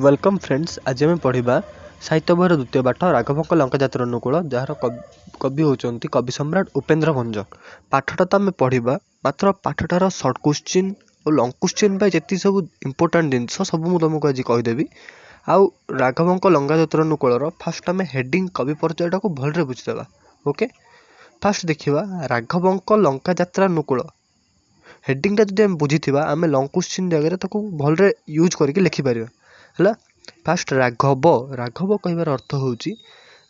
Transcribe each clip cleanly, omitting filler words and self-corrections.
Welcome friends, ଆଜି ଆମେ ପଢ଼ିବା ସାହିତ୍ୟ ବହିର ଦ୍ୱିତୀୟ ପାଠ ରାଘବଙ୍କ ଲଙ୍କା ଯାତ୍ରା ଅନୁକୂଳ, ଯାହାର କବି ହେଉଛନ୍ତି କବି ସମ୍ରାଟ ଉପେନ୍ଦ୍ର ଭଞ୍ଜ। ପାଠଟା ତ ଆମେ ପଢ଼ିବା, ମାତ୍ର ପାଠଟାର ସର୍ଟ କୋଶ୍ଚିନ୍ ଓ ଲଙ୍ଗ କୋଶ୍ଚିନ୍ ପାଇଁ ଯେତିକି ସବୁ ଇମ୍ପୋର୍ଟାଣ୍ଟ ଜିନିଷ ସବୁ ମୁଁ ତୁମକୁ ଆଜି କହିଦେବି। ଆଉ ରାଘବଙ୍କ ଲଙ୍କା ଯାତ୍ରା ଅନୁକୂଳର ଫାଷ୍ଟ ଆମେ ହେଡ଼ିଂ କବି ପରିଚୟଟାକୁ ଭଲରେ ବୁଝିଦେବା। ଓକେ, ଫାଷ୍ଟ ଦେଖିବା ରାଘବଙ୍କ ଲଙ୍କା ଯାତ୍ରା ଅନୁକୂଳ। ହେଡ଼ିଂଟା ଯଦି ଆମେ ବୁଝିଥିବା, ଆମେ ଲଙ୍ଗ କୋଶ୍ଚିନ୍ ଜାଗାରେ ତାକୁ ଭଲରେ ୟୁଜ୍ କରିକି ଲେଖିପାରିବା। ହେଲା, ଫାଷ୍ଟ ରାଘବ। ରାଘବ କହିବାର ଅର୍ଥ ହେଉଛି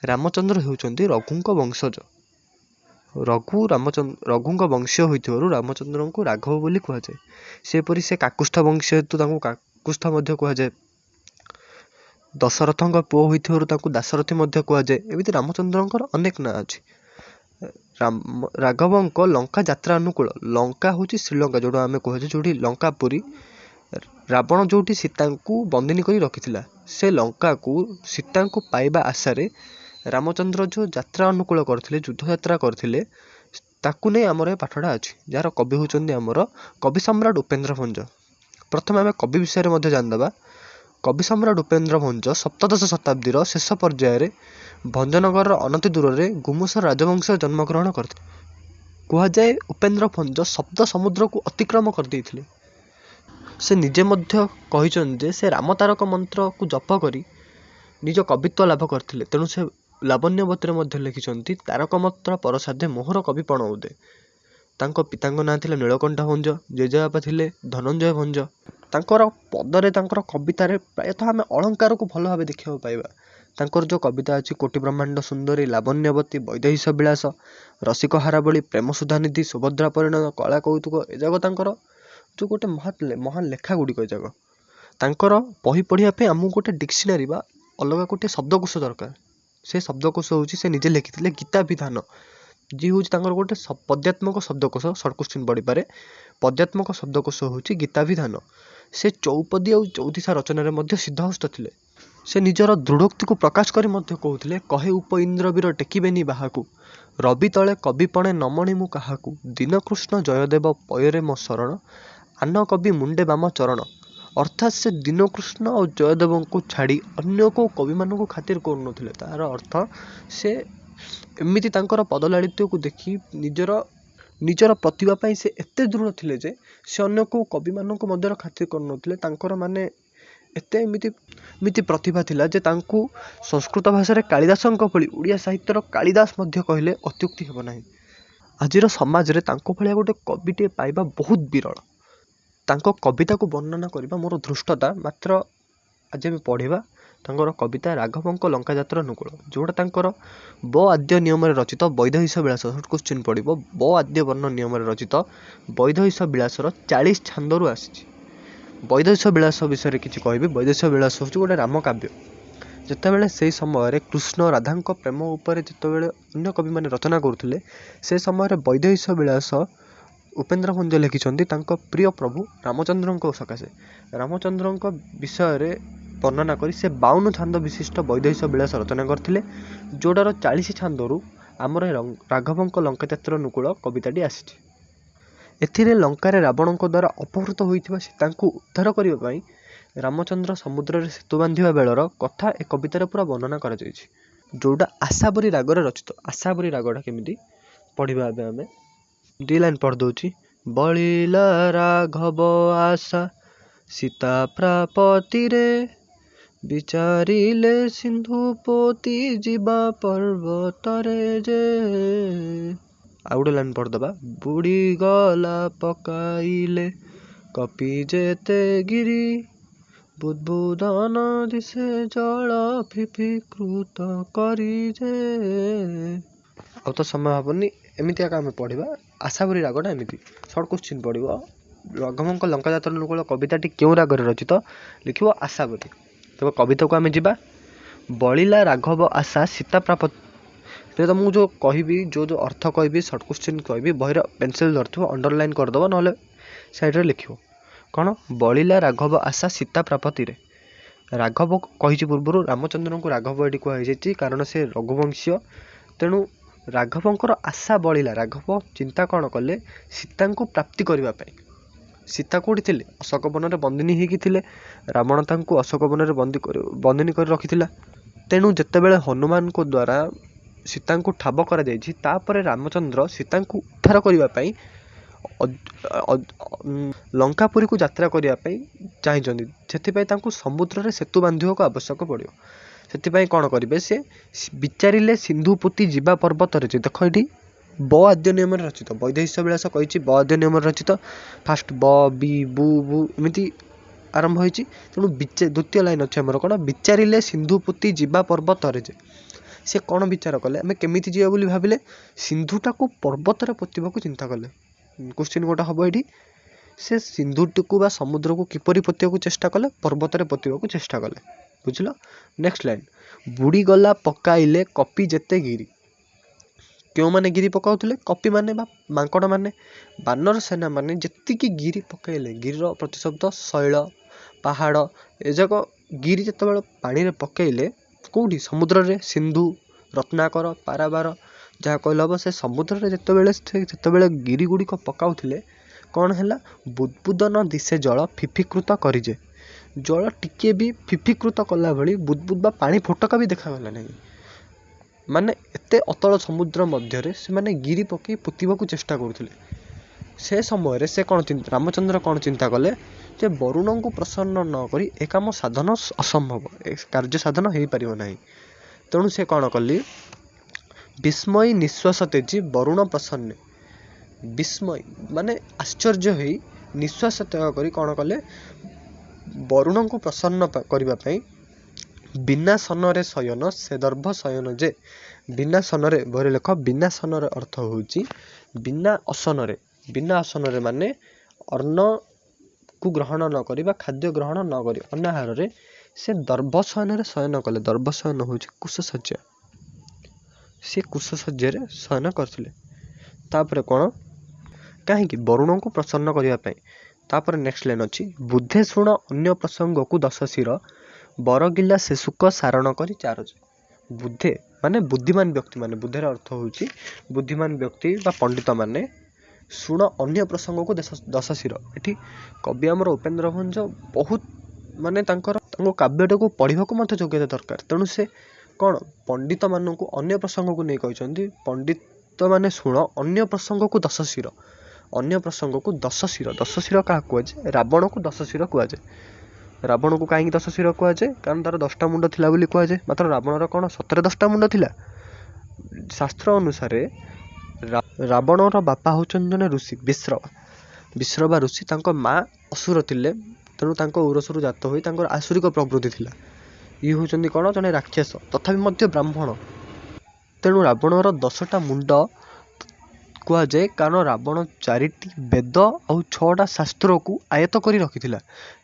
ରାମଚନ୍ଦ୍ର ହେଉଛନ୍ତି ରଘୁଙ୍କ ବଂଶଜ। ରଘୁ ରାମଚନ୍ଦ୍ର ରଘୁଙ୍କ ବଂଶୀୟ ହୋଇଥିବାରୁ ରାମଚନ୍ଦ୍ରଙ୍କୁ ରାଘବ ବୋଲି କୁହାଯାଏ। ସେପରି ସେ କାକୁସ୍ଥ ବଂଶୀୟ ହେତୁ ତାଙ୍କୁ କାକୁସ୍ଥ ମଧ୍ୟ କୁହାଯାଏ। ଦଶରଥଙ୍କ ପୁଅ ହୋଇଥିବାରୁ ତାଙ୍କୁ ଦାଶରଥୀ ମଧ୍ୟ କୁହାଯାଏ। ଏମିତି ରାମଚନ୍ଦ୍ରଙ୍କର ଅନେକ ନାଁ ଅଛି। ରାଘବଙ୍କ ଲଙ୍କା ଯାତ୍ରା ଅନୁକୂଳ। ଲଙ୍କା ହେଉଛି ଶ୍ରୀଲଙ୍କା, ଯେଉଁଟା ଆମେ କୁହାଯାଏ, ଯେଉଁଠି ଲଙ୍କାପୁରୀ ରାବଣ ଯେଉଁଠି ସୀତାଙ୍କୁ ବନ୍ଦିନୀ କରି ରଖିଥିଲା, ସେ ଲଙ୍କାକୁ ସୀତାଙ୍କୁ ପାଇବା ଆଶାରେ ରାମଚନ୍ଦ୍ର ଯେଉଁ ଯାତ୍ରା ଅନୁକୂଳ କରିଥିଲେ, ଯୁଦ୍ଧ ଯାତ୍ରା କରିଥିଲେ, ତାକୁ ନେଇ ଆମର ଏ ପାଠଟା ଅଛି, ଯାହାର କବି ହେଉଛନ୍ତି ଆମର କବି ସମ୍ରାଟ ଉପେନ୍ଦ୍ର ଭଞ୍ଜ। ପ୍ରଥମେ ଆମେ କବି ବିଷୟରେ ମଧ୍ୟ ଜାଣିଦେବା। କବି ସମ୍ରାଟ ଉପେନ୍ଦ୍ର ଭଞ୍ଜ ସପ୍ତଦଶ ଶତାବ୍ଦୀର ଶେଷ ପର୍ଯ୍ୟାୟରେ ଭଞ୍ଜନଗରର ଅନତି ଦୂରରେ ଗୁମୁସର ରାଜବଂଶରେ ଜନ୍ମଗ୍ରହଣ କରିଥିଲେ। କୁହାଯାଏ ଉପେନ୍ଦ୍ର ଭଞ୍ଜ ଶବ୍ଦ ସମୁଦ୍ରକୁ ଅତିକ୍ରମ କରିଦେଇଥିଲେ। ସେ ନିଜେ ମଧ୍ୟ କହିଛନ୍ତି ଯେ ସେ ରାମତାରକ ମନ୍ତ୍ରକୁ ଜପ କରି ନିଜ କବିତ୍ୱ ଲାଭ କରିଥିଲେ। ତେଣୁ ସେ ଲାବଣ୍ୟବତୀରେ ମଧ୍ୟ ଲେଖିଛନ୍ତି, ତାରକ ମନ୍ତ୍ର ପରସାଧେ ମୋହର କବିପଣ ଉଦେ। ତାଙ୍କ ପିତାଙ୍କ ନାଁ ଥିଲା ନୀଳକଣ୍ଠ ଭଞ୍ଜ, ଜେଜେବାପା ଥିଲେ ଧନଞ୍ଜୟ ଭଞ୍ଜ। ତାଙ୍କର ପଦରେ, ତାଙ୍କର କବିତାରେ ପ୍ରାୟତଃ ଆମେ ଅଳଙ୍କାରକୁ ଭଲ ଭାବେ ଦେଖିବାକୁ ପାଇବା। ତାଙ୍କର ଯେଉଁ କବିତା ଅଛି, କୋଟି ବ୍ରହ୍ମାଣ୍ଡ ସୁନ୍ଦରୀ, ଲାବଣ୍ୟବତୀ, ବୈଦେହୀଶ ବିଳାସ, ରସିକ ହାରାବଳୀ, ପ୍ରେମ ସୁଧାନିଧି, ସୁଭଦ୍ରା ପରିଣୟ, କଳା କୌତୁକ, ଏଯାକ ତାଙ୍କର ଯେଉଁ ଗୋଟେ ମହାନ ଲେଖା ଗୁଡ଼ିକ। ଏଯାକ ତାଙ୍କର ବହି ପଢ଼ିବା ପାଇଁ ଆମକୁ ଗୋଟେ ଡିକ୍ସନାରୀ ବା ଅଲଗା ଗୋଟେ ଶବ୍ଦକୋଷ ଦରକାର। ସେ ଶବ୍ଦକୋଷ ହେଉଛି ସେ ନିଜେ ଲେଖିଥିଲେ ଗୀତାଭିଧାନ, ଯିଏ ହେଉଛି ତାଙ୍କର ଗୋଟେ ପଦ୍ୟାତ୍ମକ ଶବ୍ଦକୋଷ। ସର୍ଟ କୋଶ୍ଚିନ୍ ପଡ଼ିପାରେ, ପଦ୍ୟାତ୍ମକ ଶବ୍ଦକୋଷ ହେଉଛି ଗୀତାଭିଧାନ। ସେ ଚଉପଦୀ ଆଉ ଚଉତିଶା ରଚନାରେ ମଧ୍ୟ ସିଦ୍ଧହସ୍ତ ଥିଲେ। ସେ ନିଜର ଦୃଢ଼ୋକ୍ତିକୁ ପ୍ରକାଶ କରି ମଧ୍ୟ କହୁଥିଲେ, କହେ ଉପ ଇନ୍ଦ୍ରବୀର ଟେକିବେନି ବାହାକୁ, ରବି ତଳେ କବିପଣେ ନମଣି ମୁଁ କାହାକୁ, ଦୀନକୃଷ୍ଣ ଜୟଦେବ ପୟରେ ମୋ ଶରଣ, ଆନ କବି ମୁଣ୍ଡେ ବାମ ଚରଣ। ଅର୍ଥାତ୍ ସେ ଦୀନକୃଷ୍ଣ ଆଉ ଜୟଦେବଙ୍କୁ ଛାଡ଼ି ଅନ୍ୟ କେଉଁ କବିମାନଙ୍କୁ ଖାତିର କରୁନଥିଲେ। ତାର ଅର୍ଥ ସେ ଏମିତି ତାଙ୍କର ପଦଲାଳିତ୍ୟକୁ ଦେଖି ନିଜର ପ୍ରତିଭା ପାଇଁ ସେ ଏତେ ଦୃଢ଼ ଥିଲେ ଯେ ସେ ଅନ୍ୟ କେଉଁ କବିମାନଙ୍କୁ ମଧ୍ୟ ଖାତିର କରୁନଥିଲେ। ତାଙ୍କର ମାନେ ଏତେ ଏମିତି ପ୍ରତିଭା ଥିଲା ଯେ ତାଙ୍କୁ ସଂସ୍କୃତ ଭାଷାରେ କାଳିଦାସଙ୍କ ଭଳି ଓଡ଼ିଆ ସାହିତ୍ୟର କାଳିଦାସ ମଧ୍ୟ କହିଲେ ଅତ୍ୟୁକ୍ତି ହେବ ନାହିଁ। ଆଜିର ସମାଜରେ ତାଙ୍କ ଭଳିଆ ଗୋଟେ କବିଟିଏ ପାଇବା ବହୁତ ବିରଳ। ତାଙ୍କ କବିତାକୁ ବର୍ଣ୍ଣନା କରିବା ମୋର ଧୃଷ୍ଟତା। ମାତ୍ର ଆଜି ଆମେ ପଢ଼ିବା ତାଙ୍କର କବିତା ରାଘବଙ୍କ ଲଙ୍କା ଯାତ୍ରା ଅନୁକୂଳ, ଯେଉଁଟା ତାଙ୍କର ବ ଆଦ୍ୟ ନିୟମରେ ରଚିତ ବୈଦେହୀଶ ବିଳାସ। ସର୍ଟ କୋଶ୍ଚିନ୍ ପଡ଼ିବ, ବ ଆଦ୍ୟ ବର୍ଣ୍ଣ ନିୟମରେ ରଚିତ ବୈଦେହୀଶ ବିଳାସର 40 ଛାନ୍ଦରୁ ଆସିଛି। ବୈଦେହୀଶ ବିଳାସ ବିଷୟରେ କିଛି କହିବି। ବୈଦେହୀଶ ବିଳାସ ହେଉଛି ଗୋଟେ ରାମକାବ୍ୟ। ଯେତେବେଳେ ସେଇ ସମୟରେ କୃଷ୍ଣ ରାଧାଙ୍କ ପ୍ରେମ ଉପରେ ଯେତେବେଳେ ଅନ୍ୟ କବିମାନେ ରଚନା କରୁଥିଲେ, ସେ ସମୟରେ ବୈଦେହୀଶ ବିଳାସ ଉପେନ୍ଦ୍ର ଭଞ୍ଜ ଲେଖିଛନ୍ତି ତାଙ୍କ ପ୍ରିୟ ପ୍ରଭୁ ରାମଚନ୍ଦ୍ରଙ୍କ ସକାଶେ। ରାମଚନ୍ଦ୍ରଙ୍କ ବିଷୟରେ ବର୍ଣ୍ଣନା କରି ସେ 52 ଛାନ୍ଦ ବିଶିଷ୍ଟ ବୈଦେହୀଶ ବିଳାସ ରଚନା କରିଥିଲେ, ଯେଉଁଟାର 40 ଛାନ୍ଦରୁ ଆମର ରାଘବଙ୍କ ଲଙ୍କା ଯାତ୍ରା ଅନୁକୂଳ କବିତାଟି ଆସିଛି। ଏଥିରେ ଲଙ୍କାରେ ରାବଣଙ୍କ ଦ୍ୱାରା ଅପହୃତ ହୋଇଥିବା ସୀତାଙ୍କୁ ଉଦ୍ଧାର କରିବା ପାଇଁ ରାମଚନ୍ଦ୍ର ସମୁଦ୍ରରେ ସେତୁ ବାନ୍ଧିବା ବେଳର କଥା ଏ କବିତାରେ ପୁରା ବର୍ଣ୍ଣନା କରାଯାଇଛି, ଯେଉଁଟା ଆଶାବରୀ ରାଗରେ ରଚିତ। ଆଶାବରୀ ରାଗଟା କେମିତି ପଢ଼ିବା ଏବେ ଆମେ 2 ଲାଇନ୍ ପଢ଼ିଦେଉଛି। ବଳିଲା ରାଘବ ଆଶା ସୀତା ପ୍ରାପତିରେ, ବିଚାରିଲେ ସିନ୍ଧୁ ପୋତି ଯିବା ପର୍ବତରେ ଯେ। ଆଉ ଗୋଟେ ଲାଇନ୍ ପଢ଼ିଦେବା। ବୁଡ଼ିଗଲା ପକାଇଲେ କପି ଯେତେ ଗିରି, ବୁଦ୍ବୁଦନ ଦିଶେ ଜଳ ଫିଫିକୃତ କରି ଯେ। ଆଉ ତ ସମୟ ହେବନି, ଏମିତି ଏକା ଆମେ ପଢ଼ିବା। ଆଶାବରୀ ରାଗଟା ଏମିତି ସର୍ଟ କୋଶ୍ଚିନ୍ ପଡ଼ିବ, ରାଘବଙ୍କ ଲଙ୍କା ଯାତ୍ରା ଅନୁକୂଳ କବିତାଟି କେଉଁ ରାଗରେ ରଚିତ? ଲେଖିବ ଆଶାବରୀ। ତେବେ କବିତାକୁ ଆମେ ଯିବା। ବଳିଲା ରାଘବ ଆଶା ସୀତା ପ୍ରାପତି। ତେବେ ମୁଁ ଯେଉଁ କହିବି, ଯେଉଁ ଯେଉଁ ଅର୍ଥ କହିବି, ସର୍ଟ କୋଶ୍ଚିନ୍ କହିବି, ବହିର ପେନସିଲ୍ ଧରିଥିବ, ଅଣ୍ଡରଲାଇନ୍ କରିଦେବ, ନହେଲେ ସାଇଡ଼୍ରେ ଲେଖିବ। କ'ଣ? ବଳିଲା ରାଘବ ଆଶା ସୀତା ପ୍ରାପତିରେ। ରାଘବ କହିଛି ପୂର୍ବରୁ, ରାମଚନ୍ଦ୍ରଙ୍କୁ ରାଘବ ଏଠି କୁହାଯାଇଛି, କାରଣ ସେ ରଘୁବଂଶୀୟ। ତେଣୁ ରାଘବଙ୍କର ଆଶା ବଳିଲା। ରାଘବ ଚିନ୍ତା କ'ଣ କଲେ? ସୀତାଙ୍କୁ ପ୍ରାପ୍ତି କରିବା ପାଇଁ। ସୀତା କେଉଁଠି ଥିଲେ? ଅଶୋକ ବନରେ ବନ୍ଦିନୀ ହେଇକି ଥିଲେ। ରାବଣ ତାଙ୍କୁ ଅଶୋକ ବନରେ ବନ୍ଦୀ ବନ୍ଦିନୀ କରି ରଖିଥିଲା। ତେଣୁ ଯେତେବେଳେ ହନୁମାନଙ୍କ ଦ୍ୱାରା ସୀତାଙ୍କୁ ଠାବ କରାଯାଇଛି, ତାପରେ ରାମଚନ୍ଦ୍ର ସୀତାଙ୍କୁ ଉଦ୍ଧାର କରିବା ପାଇଁ ଲଙ୍କାପୁରୀକୁ ଯାତ୍ରା କରିବା ପାଇଁ ଚାହିଁଛନ୍ତି। ସେଥିପାଇଁ ତାଙ୍କୁ ସମୁଦ୍ରରେ ସେତୁ ବାନ୍ଧିବାକୁ ଆବଶ୍ୟକ ପଡ଼ିବ। ସେଥିପାଇଁ କ'ଣ କରିବେ ସେ? ବିଚାରିଲେ ସିନ୍ଧୁ ପୋତି ଯିବା ପର୍ବତରେ ଯେ। ଦେଖ, ଏଠି ବ ଆଦ୍ୟ ନିୟମରେ ରଚିତ। ବୈଦେହୀଶ ବିଳାସ କହିଛି ବ ଆଦ୍ୟ ନିୟମରେ ରଚିତ। ଫାଷ୍ଟ ବ, ବି, ବୁ, ବୁ ଏମିତି ଆରମ୍ଭ ହେଇଛି। ତେଣୁ ଦ୍ୱିତୀୟ ଲାଇନ୍ ଅଛି ଆମର କ'ଣ? ବିଚାରିଲେ ସିନ୍ଧୁ ପୋତି ଯିବା ପର୍ବତରେ ଯେ। ସେ କ'ଣ ବିଚାର କଲେ? ଆମେ କେମିତି ଯିବା ବୋଲି ଭାବିଲେ? ସିନ୍ଧୁଟାକୁ ପର୍ବତରେ ପୋତିବାକୁ ଚିନ୍ତା କଲେ। କୋଶ୍ଚିନ୍ ଗୋଟେ ହେବ ଏଇଠି, ସେ ସିନ୍ଧୁଟିକୁ ବା ସମୁଦ୍ରକୁ କିପରି ପୋତିବାକୁ ଚେଷ୍ଟା କଲେ? ପର୍ବତରେ ପୋତିବାକୁ ଚେଷ୍ଟା କଲେ। ବୁଝିଲ? ନେକ୍ସଟ ଲାଇନ୍, ବୁଡ଼ିଗଲା ପକାଇଲେ କପି ଯେତେ ଗିରି। କେଉଁମାନେ ଗିରି ପକାଉଥିଲେ? କପିମାନେ ବା ମାଙ୍କଡ଼ମାନେ, ବାନର ସେନାମାନେ ଯେତିକି ଗିରି ପକାଇଲେ। ଗିରିର ପ୍ରତିଶବ୍ଦ ଶୈଳ, ପାହାଡ଼, ଏଯାକ ଗିରି ଯେତେବେଳେ ପାଣିରେ ପକାଇଲେ, କେଉଁଠି? ସମୁଦ୍ରରେ। ସିନ୍ଧୁ, ରତ୍ନାକର, ପାରାବାର, ଯାହା କହିଲେ ହେବ। ସେ ସମୁଦ୍ରରେ ଯେତେବେଳେ ସେ ଯେତେବେଳେ ଗିରି ଗୁଡ଼ିକ ପକାଉଥିଲେ, କ'ଣ ହେଲା? ବୁଦ୍ବୁଦ ନ ଦିଶେ ଜଳ ଫିଫିକୃତ କରିଯେ। ଜଳ ଟିକିଏ ବି ଫିଫିକୃତ କଲା ଭଳି ବୁଦ୍ବୁଦ ବା ପାଣି ଫୋଟକା ବି ଦେଖାଗଲା ନାହିଁ। ମାନେ ଏତେ ଅତଳ ସମୁଦ୍ର ମଧ୍ୟରେ ସେମାନେ ଗିରି ପକାଇ ପୋତିବାକୁ ଚେଷ୍ଟା କରୁଥିଲେ। ସେ ସମୟରେ ସେ କ'ଣ, ରାମଚନ୍ଦ୍ର କ'ଣ ଚିନ୍ତା କଲେ ଯେ ବରୁଣଙ୍କୁ ପ୍ରସନ୍ନ ନ କରି ଏ କାମ ସାଧନ ଅସମ୍ଭବ, ଏ କାର୍ଯ୍ୟ ସାଧନ ହେଇପାରିବ ନାହିଁ। ତେଣୁ ସେ କ'ଣ କଲେ? ବିସ୍ମୟୀ ନିଶ୍ୱାସ ତେଜି ବରୁଣ ପ୍ରସନ୍ନେ। ବିସ୍ମୟ ମାନେ ଆଶ୍ଚର୍ଯ୍ୟ ହେଇ ନିଶ୍ୱାସ ତ୍ୟାଗ କରି କ'ଣ କଲେ? ବରୁଣଙ୍କୁ ପ୍ରସନ୍ନ କରିବା ପାଇଁ ବିନାସନରେ ଶୟନ ସେ ଦର୍ଭ ଶୟନ ଯେ। ବିନାସନରେ, ବହିରେ ଲେଖ, ବିନାସନର ଅର୍ଥ ହେଉଛି ବିନା ଅସନରେ। ବିନା ଅସନରେ ମାନେ ଅନ୍ନକୁ ଗ୍ରହଣ ନ କରି ବା ଖାଦ୍ୟ ଗ୍ରହଣ ନ କରି ଅନାହାରରେ ସେ ଦର୍ଭ ଶୟନରେ ଶୟନ କଲେ। ଦର୍ଭ ଶୟନ ହେଉଛି କୁଶଶଯ୍ୟା। ସେ କୁଶଶଯ୍ୟାରେ ଶୟନ କରିଥିଲେ। ତାପରେ କ'ଣ? କାହିଁକି? ବରୁଣଙ୍କୁ ପ୍ରସନ୍ନ କରିବା ପାଇଁ। ତାପରେ ନେକ୍ସଟ ଲାଇନ୍ ଅଛି, ବୁଦ୍ଧେ ଶୁଣ ଅନ୍ୟ ପ୍ରସଙ୍ଗକୁ ଦଶ ଶିର ବରଗିଲା ସେ ଶୁକ ସାରଣ କରି ଚାରଜ। ବୁଦ୍ଧେ ମାନେ ବୁଦ୍ଧିମାନ ବ୍ୟକ୍ତିମାନେ। ବୁଦ୍ଧେର ଅର୍ଥ ହେଉଛି ବୁଦ୍ଧିମାନ ବ୍ୟକ୍ତି ବା ପଣ୍ଡିତମାନେ। ଶୁଣ ଅନ୍ୟ ପ୍ରସଙ୍ଗକୁ ଦଶ ଶିର। ଏଠି କବି ଆମର ଉପେନ୍ଦ୍ର ଭଞ୍ଜ ବହୁତ ମାନେ ତାଙ୍କ କାବ୍ୟଟାକୁ ପଢ଼ିବାକୁ ମଧ୍ୟ ଯୋଗ୍ୟତା ଦରକାର। ତେଣୁ ସେ କ'ଣ ପଣ୍ଡିତମାନଙ୍କୁ ଅନ୍ୟ ପ୍ରସଙ୍ଗକୁ ନେଇ କହିଛନ୍ତି, ପଣ୍ଡିତମାନେ ଶୁଣ ଅନ୍ୟ ପ୍ରସଙ୍ଗକୁ ଦଶ ଶିର। ଅନ୍ୟ ପ୍ରସଙ୍ଗକୁ ଦଶ ଶିର। ଦଶ ଶିର କାହାକୁ କୁହାଯାଏ? ରାବଣକୁ ଦଶ ଶିର କୁହାଯାଏ। ରାବଣକୁ କାହିଁକି ଦଶ ଶିର କୁହାଯାଏ? କାରଣ ତାର 10ଟା ମୁଣ୍ଡ ଥିଲା ବୋଲି କୁହାଯାଏ। ମାତ୍ର ରାବଣର କ'ଣ ସତରେ 10ଟା ମୁଣ୍ଡ ଥିଲା? ଶାସ୍ତ୍ର ଅନୁସାରେ ରାବଣର ବାପା ହେଉଛନ୍ତି ଜଣେ ଋଷି ବିଶ୍ରବା, ବିଶ୍ରବା ଋଷି। ତାଙ୍କ ମା ଅସୁର ଥିଲେ। ତେଣୁ ତାଙ୍କ ଔରସରୁ ଜାତ ହୋଇ ତାଙ୍କର ଆସୁରିକ ପ୍ରବୃତ୍ତି ଥିଲା। ଇଏ ହେଉଛନ୍ତି କ'ଣ? ଜଣେ ରାକ୍ଷସ, ତଥାପି ମଧ୍ୟ ବ୍ରାହ୍ମଣ। ତେଣୁ ରାବଣର 10ଟା ମୁଣ୍ଡ କୁହାଯାଏ, କାରଣ ରାବଣ 4ଟି ବେଦ ଆଉ 6ଟା ଶାସ୍ତ୍ରକୁ ଆୟତ୍ତ କରି ରଖିଥିଲା।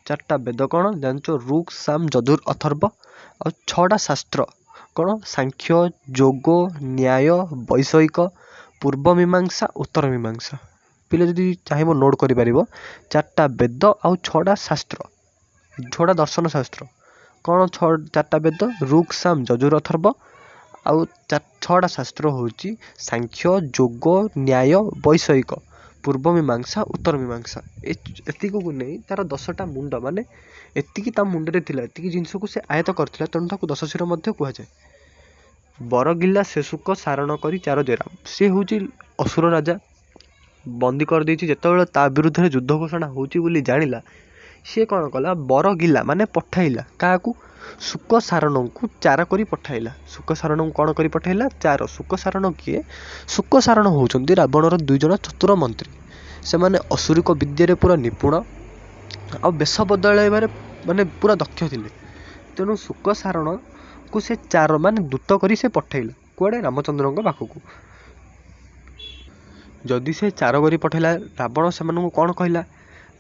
4ଟା ବେଦ କ'ଣ ଜାଣିଛ? ଋକ୍, ସାମ, ଯଜୁର, ଅଥର୍ବ। ଆଉ 6ଟା ଶାସ୍ତ୍ର କ'ଣ? ସାଂଖ୍ୟ, ଯୋଗ, ନ୍ୟାୟ, ବୈଷୟିକ, ପୂର୍ବ ମୀମାଂସା, ଉତ୍ତର ମୀମାଂସା। ପିଲା ଯଦି ଚାହିଁବ ନୋଟ୍ କରିପାରିବ। 4ଟା ବେଦ ଆଉ 6ଟା ଶାସ୍ତ୍ର, 6ଟା ଦର୍ଶନ ଶାସ୍ତ୍ର କ'ଣ? 4ଟା ବେଦ ଋକ୍, ସାମ, ଯଜୁର, ଅଥର୍ବ। ଆଉ 6ଟା ଶାସ୍ତ୍ର ହେଉଛି ସାଂଖ୍ୟ, ଯୋଗ, ନ୍ୟାୟ, ବୈଷୟିକ, ପୂର୍ବ ମୀମାଂସା, ଉତ୍ତର ମୀମାଂସା। ଏତିକକୁ ନେଇ ତାର 10ଟା ମୁଣ୍ଡ, ମାନେ ଏତିକି ତା ମୁଣ୍ଡରେ ଥିଲା, ଏତିକି ଜିନିଷକୁ ସେ ଆୟତ୍ତ କରିଥିଲା। ତେଣୁ ତାକୁ ଦଶ ଶିର ମଧ୍ୟ କୁହାଯାଏ। ବରଗିଲା ଶେଷୁକ ସାରଣ କରି ଚାର ଜେରା। ସେ ହେଉଛି ଅସୁର ରାଜା, ବନ୍ଦୀ କରିଦେଇଛି। ଯେତେବେଳେ ତା ବିରୁଦ୍ଧରେ ଯୁଦ୍ଧ ଘୋଷଣା ହେଉଛି ବୋଲି ଜାଣିଲା, ସିଏ କ'ଣ କଲା? ବରଗିଲା ମାନେ ପଠାଇଲା। କାହାକୁ? ଶୁକ ସାରଣଙ୍କୁ ଚାର କରି ପଠାଇଲା। ଶୁକ ସାରଣଙ୍କୁ କ'ଣ କରି ପଠାଇଲା? ଚାର। ଶୁକ ସାରଣ କିଏ? ଶୁକ ସାରଣ ହେଉଛନ୍ତି ରାବଣର 2 ଜଣ ଚତୁର ମନ୍ତ୍ରୀ। ସେମାନେ ଅସୁରିକ ବିଦ୍ୟାରେ ପୁରା ନିପୁଣ ଆଉ ବେଶ ବଦଳାଇବାରେ ମାନେ ପୁରା ଦକ୍ଷ ଥିଲେ। ତେଣୁ ଶୁକ ସାରଣକୁ ସେ ଚାର ମାନେ ଦୂତ କରି ସେ ପଠାଇଲା। କୁଆଡ଼େ? ରାମଚନ୍ଦ୍ରଙ୍କ ପାଖକୁ। ଯଦି ସେ ଚାର କରି ପଠାଇଲା, ରାବଣ ସେମାନଙ୍କୁ କ'ଣ କହିଲା?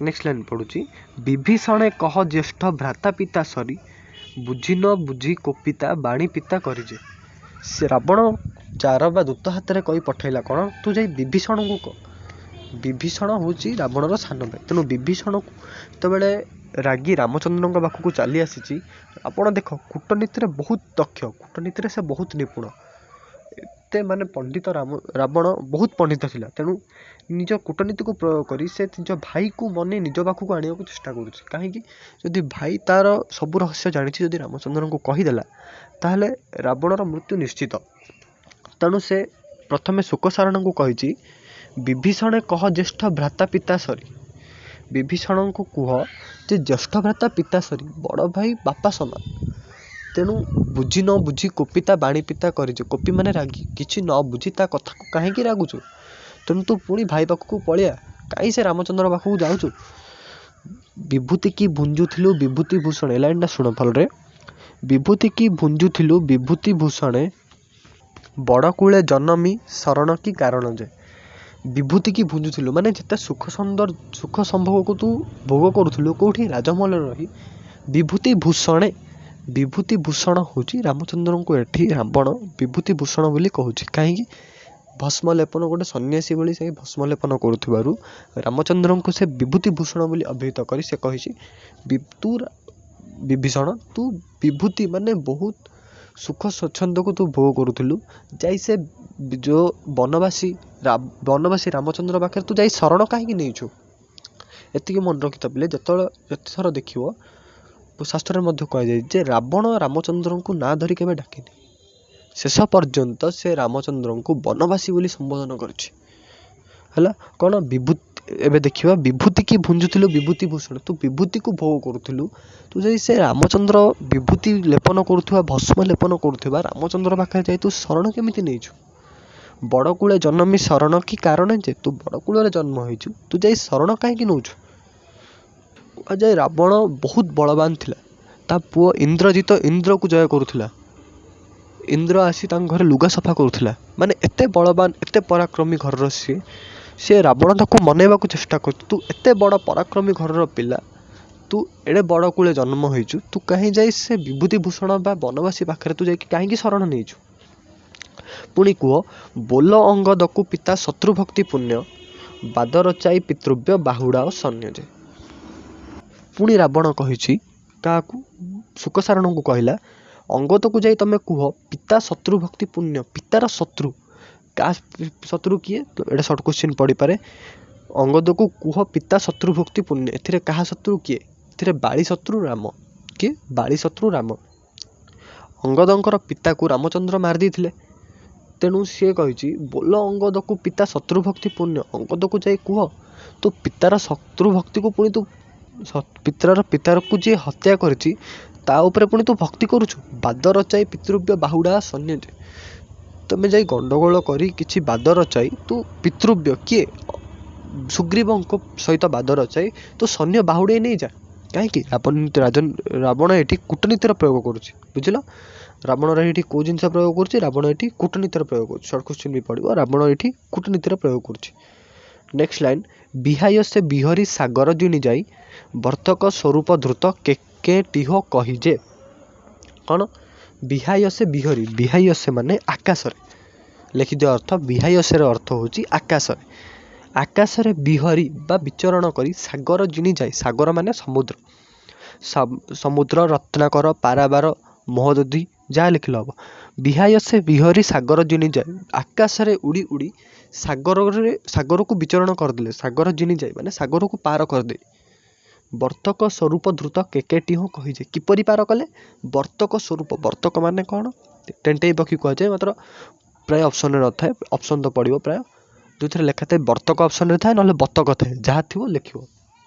ନେକ୍ସଟ ଲାଇନ୍ ପଢ଼ୁଛି, ବିଭୀଷଣେ କହ ଜ୍ୟେଷ୍ଠ ଭ୍ରାତା ପିତା ସରି ବୁଝି ନ ବୁଝି କୋପିତା ବାଣୀ ପିତା କରିଯେ। ସେ ରାବଣ ଚାର ବା ଦୂତ ହାତରେ କହି ପଠାଇଲା କ'ଣ? ତୁ ଯାଇ ବିଭୀଷଣଙ୍କୁ କହ। ବିଭୀଷଣ ହେଉଛି ରାବଣର ସାନ ଭାଇ। ତେଣୁ ବିଭୀଷଣକୁ ଯେତେବେଳେ ରାଗି ରାମଚନ୍ଦ୍ରଙ୍କ ପାଖକୁ ଚାଲି ଆସିଛି, ଆପଣ ଦେଖ, କୂଟନୀତିରେ ବହୁତ ଦକ୍ଷ, କୂଟନୀତିରେ ସେ ବହୁତ ନିପୁଣ। ଏତେ ମାନେ ପଣ୍ଡିତ ରାବଣ ବହୁତ ପଣ୍ଡିତ ଥିଲା। ତେଣୁ ନିଜ କୂଟନୀତିକୁ ପ୍ରୟୋଗ କରି ସେ ନିଜ ଭାଇକୁ ମନେଇ ନିଜ ପାଖକୁ ଆଣିବାକୁ ଚେଷ୍ଟା କରୁଛି। କାହିଁକି? ଯଦି ଭାଇ ତା'ର ସବୁ ରହସ୍ୟ ଜାଣିଛି, ଯଦି ରାମଚନ୍ଦ୍ରଙ୍କୁ କହିଦେଲା, ତାହେଲେ ରାବଣର ମୃତ୍ୟୁ ନିଶ୍ଚିତ। ତେଣୁ ସେ ପ୍ରଥମେ ଶୁକଶାରଣଙ୍କୁ କହିଛି, ବିଭୀଷଣେ କହ ଜ୍ୟେଷ୍ଠ ଭ୍ରାତା ପିତା ସରି। ବିଭୀଷଣଙ୍କୁ କୁହ ଯେ ଜ୍ୟେଷ୍ଠ ଭ୍ରାତା ପିତା ସରି, ବଡ଼ ଭାଇ ବାପା ସମାନ। ତେଣୁ ବୁଝି ନ ବୁଝି କୋପିତା ବାଣୀ ପିତା କରିଛୁ। କୋପି ମାନେ ରାଗି, କିଛି ନ ବୁଝି ତା କଥାକୁ କାହିଁକି ରାଗୁଛୁ? ତେଣୁ ତୁ ପୁଣି ଭାଇ ପାଖକୁ ପଳେଇଆ, କାହିଁ ସେ ରାମଚନ୍ଦ୍ର ପାଖକୁ ଯାଉଛୁ? ବିଭୂତି କି ଭୁଞ୍ଜୁଥିଲୁ ବିଭୂତି ଭୂଷଣ। ଏ ଲାଇନ୍ଟା ଶୁଣ ଭଲରେ। ବିଭୂତି କି ଭୁଞ୍ଜୁଥିଲୁ ବିଭୂତି ଭୂଷଣେ, ବଡ଼ କୂଳେ ଜନମି ଶରଣ କି କାରଣ ଯେ। ବିଭୂତି କି ଭୁଞ୍ଜୁଥିଲୁ ମାନେ ଯେତେ ସୁଖ ସୁନ୍ଦର ସୁଖ ସମ୍ଭୋଗକୁ ତୁ ଭୋଗ କରୁଥିଲୁ କେଉଁଠି? ରାଜମହଲରେ ରହି। ବିଭୂତି ଭୂଷଣେ, ବିଭୂତି ଭୂଷଣ ହେଉଛି ରାମଚନ୍ଦ୍ରଙ୍କୁ ଏଠି ରାବଣ ବିଭୂତି ଭୂଷଣ ବୋଲି କହୁଛି। କାହିଁକି? ଭସ୍ମ ଲେପନ, ଗୋଟେ ସନ୍ନ୍ୟାସୀ ଭଳି ସେ ଭସ୍ମ ଲେପନ କରୁଥିବାରୁ ରାମଚନ୍ଦ୍ରଙ୍କୁ ସେ ବିଭୂତି ଭୂଷଣ ବୋଲି ଅଭିହିତ କରି ସେ କହିଛି, ତୁ ବିଭୀଷଣ, ତୁ ବିଭୂତି ମାନେ ବହୁତ ସୁଖ ସ୍ୱଚ୍ଛନ୍ଦକୁ ତୁ ଭୋଗ କରୁଥିଲୁ, ଯାଇ ସେ ଯେଉଁ ବନବାସୀ ବନବାସୀ ରାମଚନ୍ଦ୍ର ପାଖରେ ତୁ ଯାଇ ଶରଣ କାହିଁକି ନେଇଛୁ? ଏତିକି ମନେ ରଖିଥା ପିଲେ, ଯେତେବେଳେ ଯେତେଥର ଦେଖିବ, ଶାସ୍ତ୍ରରେ ମଧ୍ୟ କୁହାଯାଇଛି ଯେ ରାବଣ ରାମଚନ୍ଦ୍ରଙ୍କୁ ନାଁ ଧରି କେବେ ଡାକିନି। ଶେଷ ପର୍ଯ୍ୟନ୍ତ ସେ ରାମଚନ୍ଦ୍ରଙ୍କୁ ବନବାସୀ ବୋଲି ସମ୍ବୋଧନ କରିଛି। ହେଲା କ'ଣ ବିଭୂତି? ଏବେ ଦେଖିବା। ବିଭୂତି କି ଭୁଞ୍ଜୁଥିଲୁ ବିଭୂତି ଭୂଷଣ, ତୁ ବିଭୂତିକୁ ଭୋଗ କରୁଥିଲୁ, ତୁ ଯାଇ ସେ ରାମଚନ୍ଦ୍ର ବିଭୂତି ଲେପନ କରୁଥିବା, ଭସ୍ମ ଲେପନ କରୁଥିବା ରାମଚନ୍ଦ୍ର ପାଖରେ ଯାଇ ତୁ ଶରଣ କେମିତି ନେଇଛୁ? ବଡ଼ କୂଳେ ଜନମି ଶରଣ କି କାରଣ ଯେ, ତୁ ବଡ଼ କୂଳରେ ଜନ୍ମ ହେଇଛୁ, ତୁ ଯାଇ ଶରଣ କାହିଁକି ନେଉଛୁ? କୁହାଯାଏ ରାବଣ ବହୁତ ବଳବାନ ଥିଲା। ତା ପୁଅ ଇନ୍ଦ୍ରଜିତ ଇନ୍ଦ୍ରକୁ ଜୟ କରୁଥିଲା, ଇନ୍ଦ୍ର ଆସି ତାଙ୍କ ଘରେ ଲୁଗା ସଫା କରୁଥିଲା। ମାନେ ଏତେ ବଳବାନ, ଏତେ ପରାକ୍ରମୀ ଘରର ସିଏ। ସିଏ ରାବଣ ତାକୁ ମନେଇବାକୁ ଚେଷ୍ଟା କରୁଛି, ତୁ ଏତେ ବଡ଼ ପରାକ୍ରମୀ ଘରର ପିଲା, ତୁ ଏଡ଼େ ବଡ଼ କୂଳେ ଜନ୍ମ ହେଇଛୁ, ତୁ କାହିଁ ଯାଇ ସେ ବିଭୂତି ଭୂଷଣ ବା ବନବାସୀ ପାଖରେ ତୁ ଯାଇକି କାହିଁକି ଶରଣ ନେଇଛୁ? ପୁଣି କୁହ, ବୋଲ ଅଙ୍ଗଦକୁ ପିତା ଶତ୍ରୁଭକ୍ତି ପୁଣ୍ୟ, ବାଦ ରଚାଇ ପିତୃବ୍ୟ ବାହୁଡ଼ା ଓ ସୈନ୍ୟ ଯେ। ପୁଣି ରାବଣ କହିଛି କାହାକୁ? ଶୁକଶାରଣଙ୍କୁ କହିଲା, ଅଙ୍ଗଦକୁ ଯାଇ ତମେ କୁହ ପିତା ଶତ୍ରୁଭକ୍ତି ପୁଣ୍ୟ, ପିତାର ଶତ୍ରୁ କାହା ଶତ୍ରୁ କିଏ? ଏଇଟା ସର୍ଟ କ୍ୱେଶ୍ଚିନ୍ ପଡ଼ିପାରେ। ଅଙ୍ଗଦକୁ କୁହ ପିତା ଶତ୍ରୁଭକ୍ତି ପୁଣ୍ୟ, ଏଥିରେ କାହା ଶତ୍ରୁ କିଏ? ଏଥିରେ ବାଳି ଶତ୍ରୁ ରାମ। କିଏ? ବାଳି ଶତ୍ରୁ ରାମ। ଅଙ୍ଗଦଙ୍କର ପିତାକୁ ରାମଚନ୍ଦ୍ର ମାରି ଦେଇଥିଲେ। ତେଣୁ ସିଏ କହିଛି, ବୋଲ ଅଙ୍ଗଦକୁ ପିତା ଶତ୍ରୁଭକ୍ତି ପୁଣ୍ୟ, ଅଙ୍ଗଦକୁ ଯାଇ କୁହ ତୁ ପିତାର ଶତ୍ରୁଭକ୍ତିକୁ ପୁଣି ତୁ ପିତାର ପିତାରକୁ ଯିଏ ହତ୍ୟା କରିଛି ତା ଉପରେ ପୁଣି ତୁ ଭକ୍ତି କରୁଛୁ। ବାଦ ରଚାଇ ପିତୃବ୍ୟ ବାହୁଡ଼ା ସୈନ୍ୟ, ତମେ ଯାଇ ଗଣ୍ଡଗୋଳ କରି କିଛି ବାଦ ରଚାଇ ତୁ ପିତୃବ୍ୟ କିଏ? ସୁଗ୍ରୀବଙ୍କ ସହିତ ବାଦ ରଚାଇ ତୁ ସୈନ୍ୟ ବାହୁଡ଼େଇ ନେଇଯା। କାହିଁକି? ରାବଣ ଏଠି କୂଟନୀତିର ପ୍ରୟୋଗ କରୁଛି। ବୁଝିଲ? ରାବଣର ଏଇଠି କେଉଁ ଜିନିଷ ପ୍ରୟୋଗ କରୁଛି? ରାବଣ ଏଠି କୂଟନୀତିର ପ୍ରୟୋଗ କରୁଛି। ସର୍ଟ କ୍ୱେଶ୍ଚିନ୍ ବି ପଡ଼ିବ। ରାବଣ ଏଠି କୂଟନୀତିର ପ୍ରୟୋଗ କରୁଛି। ନେକ୍ସଟ ଲାଇନ୍, ବିହାୟ ସେ ବିହରି ସାଗର ଜିଣି ଯାଇ, ବର୍ତ୍ତକ ସ୍ୱରୂପ ଧୃତ କେକେଟିହ କହି ଯେ। କ'ଣ? ବିହାୟ ସେ ବିହରି, ବିହାୟ ସେ ମାନେ ଆକାଶରେ। ଲେଖିଦିଅ ଅର୍ଥ, ବିହାୟସେର ଅର୍ଥ ହେଉଛି ଆକାଶରେ। ଆକାଶରେ ବିହରି ବା ବିଚରଣ କରି ସାଗର ଜିଣି ଯାଇ, ସାଗର ମାନେ ସମୁଦ୍ର, ସମୁଦ୍ର, ରତ୍ନାକର, ପାରାବାର, ମହୋଦଧି, ଯାହା ଲେଖିଲେ ହେବ। ବିହାୟ ସେ ବିହରି ସାଗର ଜିଣି ଯାଏ, ଆକାଶରେ ଉଡ଼ି ଉଡ଼ି ସାଗରରେ ସାଗରକୁ ବିଚରଣ କରିଦେଲେ। ସାଗର ଜିଣି ଯାଏ ମାନେ ସାଗରକୁ ପାର କରିଦେଇ, ବର୍ତ୍ତକ ସ୍ୱରୂପ ଧୃତ କେକେଟିହ କହିছে। କିପରି ପାର କଲେ? ବର୍ତ୍ତକ ସ୍ୱରୂପ, ବର୍ତ୍ତକ ମାନେ କ'ଣ? ଟେଣ୍ଟେଇ ପକ୍ଷୀ କୁହାଯାଏ। ମାତ୍ର ପ୍ରାୟ ଅପସନ୍ରେ ନଥାଏ, ଅପସନ୍ ତ ପଡ଼ିବ ପ୍ରାୟ ଯେଉଁଥିରେ ଲେଖା ଥାଏ ବର୍ତ୍ତକ ଅପସନ୍ରେ ଥାଏ, ନହେଲେ ବତକ ଥାଏ, ଯାହା ଥିବ ଲେଖିବ।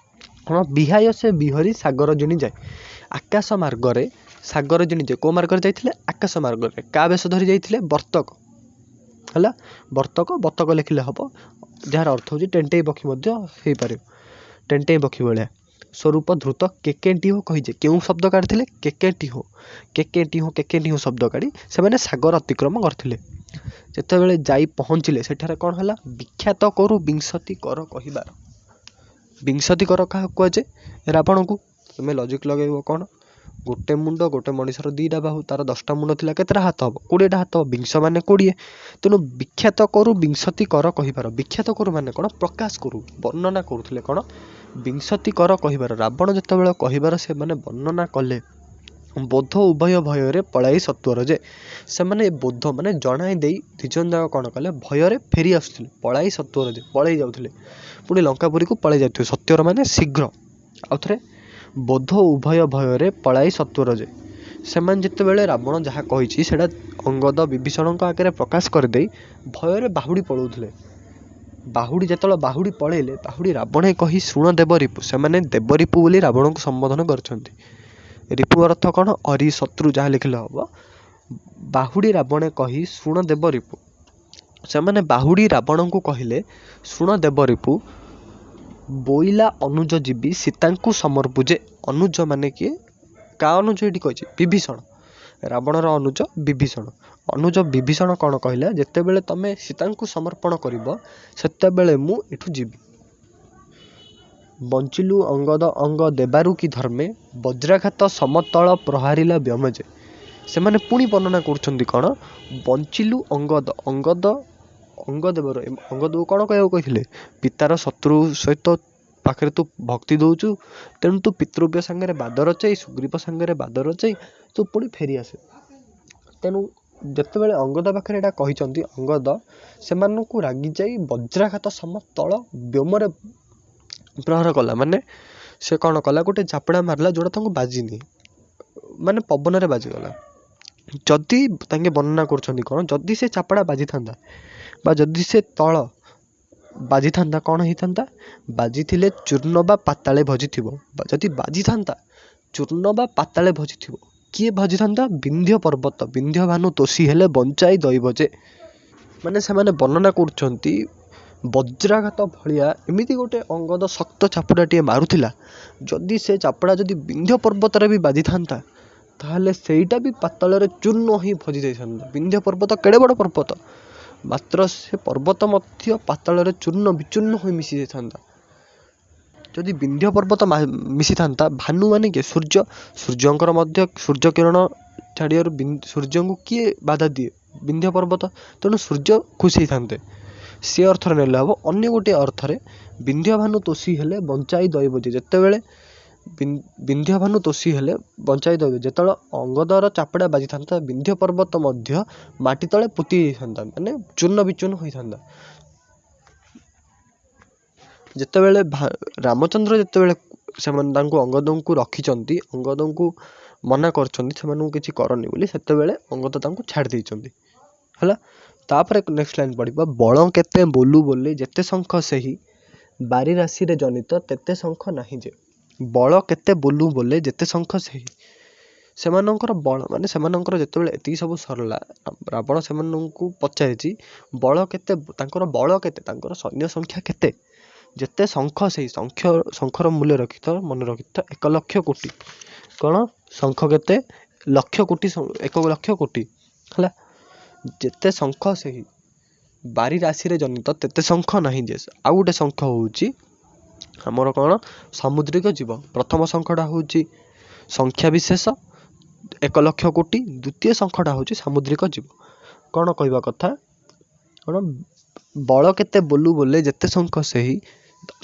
କ'ଣ? ବିହାୟ ସେ ବିହରି ସାଗର ଜିଣି ଯାଏ, ଆକାଶ ମାର୍ଗରେ ସାଗର ଜିଣି ଯାଏ। କେଉଁ ମାର୍ଗରେ ଯାଇଥିଲେ? ଆକାଶ ମାର୍ଗରେ। କାହା ବେଶ ଧରି ଯାଇଥିଲେ? ବର୍ତ୍ତକ। ହେଲା, ବର୍ତ୍ତକ, ବତକ ଲେଖିଲେ ହେବ, ଯାହାର ଅର୍ଥ ହେଉଛି ଟେଣ୍ଟେଇ ପକ୍ଷୀ ମଧ୍ୟ ହେଇପାରିବ, ଟେଣ୍ଟେଇ ପକ୍ଷୀ ଭଳିଆ। ସ୍ୱରୂପ ଧୃତ କେକେଣ୍ଟିହୋ କହିଛେ। କେଉଁ ଶବ୍ଦ କାଢ଼ିଥିଲେ? କେକେଣ୍ଟିହୋ, କେକେଣ୍ଟିହୋ, କେକେଣ୍ଟିହୋ ଶବ୍ଦ କାଢ଼ି ସେମାନେ ସାଗର ଅତିକ୍ରମ କରିଥିଲେ। ଯେତେବେଳେ ଯାଇ ପହଞ୍ଚିଲେ ସେଠାରେ କ'ଣ ହେଲା? ବିଖ୍ୟାତ କରୁ ବିଂଶତି କର କହିବାର। ବିଂଶତି କର କାହାକୁ କୁହାଯାଏ? ରାବଣକୁ। ତୁମେ ଲଜିକ୍ ଲଗେଇବ କ'ଣ? ଗୋଟେ ମୁଣ୍ଡ, ଗୋଟେ ମଣିଷର 2ଟା ବାହୁ, ତାର 10ଟା ମୁଣ୍ଡ ଥିଲା, କେତେଟା ହାତ ହେବ? 20ଟା ହାତ ହେବ। ବିଂଶ ମାନେ 20। ତେଣୁ ବିଖ୍ୟାତ କରୁ ବିଂଶତି କର କହିବାର, ବିଖ୍ୟାତ କରୁ ମାନେ କ'ଣ? ପ୍ରକାଶ କରୁ, ବର୍ଣ୍ଣନା କରୁଥିଲେ। କ'ଣ? ବିଂଶତି କର କହିବାର, ରାବଣ ଯେତେବେଳେ କହିବାର ସେମାନେ ବର୍ଣ୍ଣନା କଲେ ବୋଧ ଉଭୟ ଭୟରେ ପଳାଇ ସତ୍ୱର ଯେ, ସେମାନେ ବୋଧ ମାନେ ଜଣାଇ ଦେଇ ଦୁଇ ଜଣ ଯାକ କ'ଣ କଲେ? ଭୟରେ ଫେରି ଆସୁଥିଲେ। ପଳାଇ ସତ୍ୱର ଯେ, ପଳେଇ ଯାଉଥିଲେ, ପୁଣି ଲଙ୍କାପୁରୀକୁ ପଳେଇ ଯାଉଥିଲେ। ସତ୍ୱର ମାନେ ଶୀଘ୍ର। ଆଉ ଥରେ, ବୋଧ ଉଭୟ ଭୟରେ ପଳାଇ ସତ୍ୱର ଯେ, ସେମାନେ ଯେତେବେଳେ ରାବଣ ଯାହା କହିଛି ସେଇଟା ଅଙ୍ଗଦ ବିଭୀଷଣଙ୍କ ଆଗରେ ପ୍ରକାଶ କରିଦେଇ ଭୟରେ ବାହୁଡ଼ି ପଳାଉଥିଲେ। ବାହୁଡ଼ି ଯେତେବେଳେ ବାହୁଡ଼ି ପଳେଇଲେ, ବାହୁଡ଼ି ରାବଣେ କହି ଶୁଣ ଦେବ ରିପୁ, ସେମାନେ ଦେବରିପୁ ବୋଲି ରାବଣଙ୍କୁ ସମ୍ବୋଧନ କରିଛନ୍ତି। ରିପୁ ଅର୍ଥ କ'ଣ? ଅରି, ଶତ୍ରୁ, ଯାହା ଲେଖିଲେ ହେବ। ବାହୁଡ଼ି ରାବଣେ କହି ଶୁଣ ଦେବ ରିପୁ, ସେମାନେ ବାହୁଡ଼ି ରାବଣଙ୍କୁ କହିଲେ, ଶୁଣ ଦେବ ରିପୁ, ବୋଇଲା ଅନୁଜ ଯିବି ସୀତାଙ୍କୁ ସମର୍ପୁ ଯେ। ଅନୁଜ ମାନେ କିଏ? କା ଅନୁଜ ଏଇଠି କହିଛି? ବିଭୀଷଣ, ରାବଣର ଅନୁଜ ବିଭୀଷଣ। ଅନୁଜ ବିଭୀଷଣ କ'ଣ କହିଲା? ଯେତେବେଳେ ତମେ ସୀତାଙ୍କୁ ସମର୍ପଣ କରିବ, ସେତେବେଳେ ମୁଁ ଏଠୁ ଯିବି। ବଞ୍ଚିଲୁ ଅଙ୍ଗଦ ଅଙ୍ଗ ଦେବାରୁ କି ଧର୍ମେ, ବଜ୍ରାଘାତ ସମତଳ ପ୍ରହାରିଲା ବ୍ୟୋମ ଯେ। ସେମାନେ ପୁଣି ବର୍ଣ୍ଣନା କରୁଛନ୍ତି କ'ଣ? ବଞ୍ଚିଲୁ ଅଙ୍ଗଦ, ଅଙ୍ଗଦ ଅଙ୍ଗ ଦେବର, ଅଙ୍ଗଦକୁ କ'ଣ କହିବାକୁ କହିଥିଲେ? ପିତାର ଶତ୍ରୁ ସହିତ ପାଖରେ ତୁ ଭକ୍ତି ଦେଉଛୁ, ତେଣୁ ତୁ ପିତୃବ୍ୟ ସାଙ୍ଗରେ ବାଦ ରଚାଇ, ସୁଗ୍ରୀବ ସାଙ୍ଗରେ ବାଦ ରଚାଇ ତୁ ପୁଣି ଫେରି ଆସେ। ତେଣୁ ଯେତେବେଳେ ଅଙ୍ଗଦ ପାଖରେ ଏଇଟା କହିଛନ୍ତି, ଅଙ୍ଗଦ ସେମାନଙ୍କୁ ରାଗି ଯାଇ ବଜ୍ରାଘାତ ସମତଳ ବ୍ୟୋମରେ ପ୍ରହାର କଲା। ମାନେ ସେ କ'ଣ କଲା? ଗୋଟେ ଚାପଡ଼ା ମାରିଲା ଯେଉଁଟା ତାଙ୍କୁ ବାଜିନି, ମାନେ ପବନରେ ବାଜିଗଲା। ଯଦି ତାଙ୍କେ ବର୍ଣ୍ଣନା କରୁଛନ୍ତି କ'ଣ? ଯଦି ସେ ଚାପଡ଼ା ବାଜିଥାନ୍ତା ବା ଯଦି ସେ ତଳ ବାଜିଥାନ୍ତା, କ'ଣ ହେଇଥାନ୍ତା? ବାଜିଥିଲେ ଚୂର୍ଣ୍ଣ ବା ପାତାଳେ ଭଜିଥିବ। ଯଦି ବାଜିଥାନ୍ତା, ଚୂର୍ଣ୍ଣ ବା ପାତାଳେ ଭଜିଥିବ। କିଏ ଭଜିଥାନ୍ତା? ବିନ୍ଧ୍ୟ ପର୍ବତ, ବିନ୍ଧ୍ୟ ଭାନୁ ତୋଷୀ ହେଲେ ବଞ୍ଚାଇ ଦଇବ ଯେ। ମାନେ ସେମାନେ ବର୍ଣ୍ଣନା କରୁଛନ୍ତି, ବଜ୍ରାଘାତ ଭଳିଆ ଏମିତି ଗୋଟେ ଅଙ୍ଗଦ ଶକ୍ତ ଚାପୁଡ଼ାଟିଏ ମାରୁଥିଲା, ଯଦି ସେ ଚାପୁଡ଼ା ଯଦି ବିନ୍ଧ୍ୟ ପର୍ବତରେ ବି ବାଜିଥାନ୍ତା, ତାହେଲେ ସେଇଟା ବି ପାତାଳରେ ଚୂର୍ଣ୍ଣ ହିଁ ଭଜି ଯାଇଥାନ୍ତା। ବିନ୍ଧ୍ୟ ପର୍ବତ କେଡ଼େ ବଡ଼ ପର୍ବତ, ମାତ୍ର ସେ ପର୍ବତ ମଧ୍ୟ ପାତାଳରେ ଚୂର୍ଣ୍ଣ ବିଚୂର୍ଣ୍ଣ ହୋଇ ମିଶି ଯାଇଥାନ୍ତା। ଯଦି ବିନ୍ଧ୍ୟ ପର୍ବତ ମିଶିଥାନ୍ତା, ଭାନୁ ମାନେ କିଏ? ସୂର୍ଯ୍ୟ। ସୂର୍ଯ୍ୟଙ୍କର ମଧ୍ୟ ସୂର୍ଯ୍ୟ କିରଣ ଛାଡ଼ିବାରୁ ସୂର୍ଯ୍ୟଙ୍କୁ କିଏ ବାଧା ଦିଏ? ବିନ୍ଧ୍ୟ ପର୍ବତ। ତେଣୁ ସୂର୍ଯ୍ୟ ଖୁସି ହେଇଥାନ୍ତେ, ସେ ଅର୍ଥରେ ନେଲେ ହେବ। ଅନ୍ୟ ଗୋଟିଏ ଅର୍ଥରେ, ବିନ୍ଧ୍ୟ ଭାନୁ ତୋଷୀ ହେଲେ ବଞ୍ଚାଇ ଦଇବ ଯେ, ଯେତେବେଳେ ବିନ୍ଧ୍ୟ ଭାନୁ ତୋଷୀ ହେଲେ ବଞ୍ଚାଇ ଦଇବ, ଯେତେବେଳେ ଅଙ୍ଗଦର ଚାପଡ଼ା ବାଜିଥାନ୍ତା, ବିନ୍ଧ୍ୟ ପର୍ବତ ମଧ୍ୟ ମାଟି ତଳେ ପୋତି ହେଇଥାନ୍ତା, ମାନେ ଚୂର୍ଣ୍ଣ ବିଚୂର୍ଣ୍ଣ ହୋଇଥାନ୍ତା। ଯେତେବେଳେ ରାମଚନ୍ଦ୍ର ଯେତେବେଳେ ସେମାନେ ତାଙ୍କୁ ଅଙ୍ଗଦଙ୍କୁ ରଖିଛନ୍ତି, ଅଙ୍ଗଦଙ୍କୁ ମନା କରିଛନ୍ତି ସେମାନଙ୍କୁ କିଛି କରନି ବୋଲି, ସେତେବେଳେ ଅଙ୍ଗଦ ତାଙ୍କୁ ଛାଡ଼ି ଦେଇଛନ୍ତି। ହେଲା, ତାପରେ ନେକ୍ସଟ ଲାଇନ୍ ପଢ଼ିବ। ବଳ କେତେ ବୋଲୁ ବୋଲେ ଯେତେ ଶଙ୍ଖ ସେହି, ବାରି ରାଶିରେ ଜନିତ ତେତେ ଶଙ୍ଖ ନାହିଁ ଯେ। ବଳ କେତେ ବୋଲୁ ବୋଲେ ଯେତେ ଶଙ୍ଖ ସେହି, ସେମାନଙ୍କର ବଳ ମାନେ ସେମାନଙ୍କର ଯେତେବେଳେ ଏତିକି ସବୁ ସରିଲା, ରାବଣ ସେମାନଙ୍କୁ ପଚାରିଛି ବଳ କେତେ, ତାଙ୍କର ବଳ କେତେ, ତାଙ୍କର ସୈନ୍ୟ ସଂଖ୍ୟା କେତେ? ଯେତେ ଶଙ୍ଖ ସେଇ ଶଙ୍ଖ, ଶଙ୍ଖର ମୂଲ୍ୟ ରଖିଥ, ମନେ ରଖିଥ, 1 ଲକ୍ଷ କୋଟି। କ'ଣ? ଶଙ୍ଖ କେତେ? ଲକ୍ଷ କୋଟି, 1 ଲକ୍ଷ କୋଟି ହେଲା। ଯେତେ ଶଙ୍ଖ ସେହି ବାରି ରାଶିରେ ଜନିତ ତେତେ ଶଙ୍ଖ ନାହିଁ ଯେ। ଆଉ ଗୋଟେ ଶଙ୍ଖ ହେଉଛି ଆମର କ'ଣ? ସାମୁଦ୍ରିକ ଜୀବ। ପ୍ରଥମ ଶଙ୍ଖଟା ହେଉଛି ସଂଖ୍ୟା ବିଶେଷ 1 ଲକ୍ଷ କୋଟି, ଦ୍ୱିତୀୟ ଶଙ୍ଖଟା ହେଉଛି ସାମୁଦ୍ରିକ ଜୀବ। କ'ଣ କହିବା କଥା? କ'ଣ ବଳ କେତେ ବୋଲୁ ବୋଲେ ଯେତେ ଶଙ୍ଖ ସେହି,